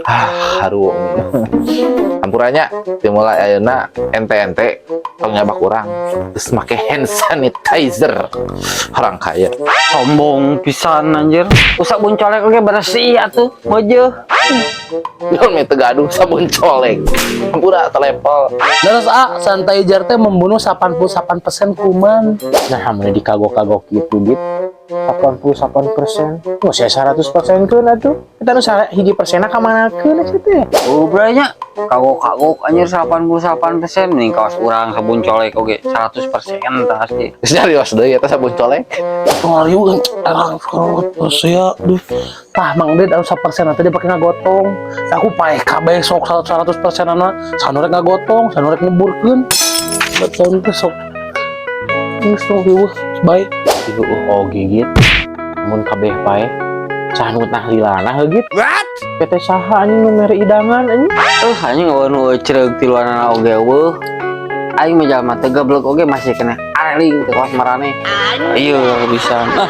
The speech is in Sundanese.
Ah, harum. Hampura nya, dimulai ayeuna ente-ente tong nyabak urang. Geus make hand sanitizer. Orang kaya. Sombong pisan anjir. Usah colek oge bersih atuh. Mojo. Naon mah teu gaduh sabun colek. Hampura telepel. Terus ah, sanitizer teh membunuh 88% kuman. Nah, mun dikagok-kagok gitu gitu. 88%. Oh, saya 100% keun atuh. Kita nu 1% ka mana keun eta teh? Oh, beranya kagok-kagok anjir 88% nih kawas urang sabun colek oge 100% pasti. Geus nyarios deui eta sabun colek. Ngariu saya duh. Tah Mang Ded anu 1% nanti dia pakai ngagotong. Aku paeh kabeh sok 100% ana sanu rek ngagotong, sanu rek ngeburkeun. Betul teh sok. Geus tong riweuh, bae. Ieu oge gitu. Mun kabeh paeh saha nu tah lilana heuh gitu. What? Teh saha anjing nu mere idangan anjing? Eh, anjing eueuh nu eucreug tiluanana oge eueuh. Aing mah jalma teu geblek oge masih kena areling teh kawas maraneh. Iya bisa. Ah.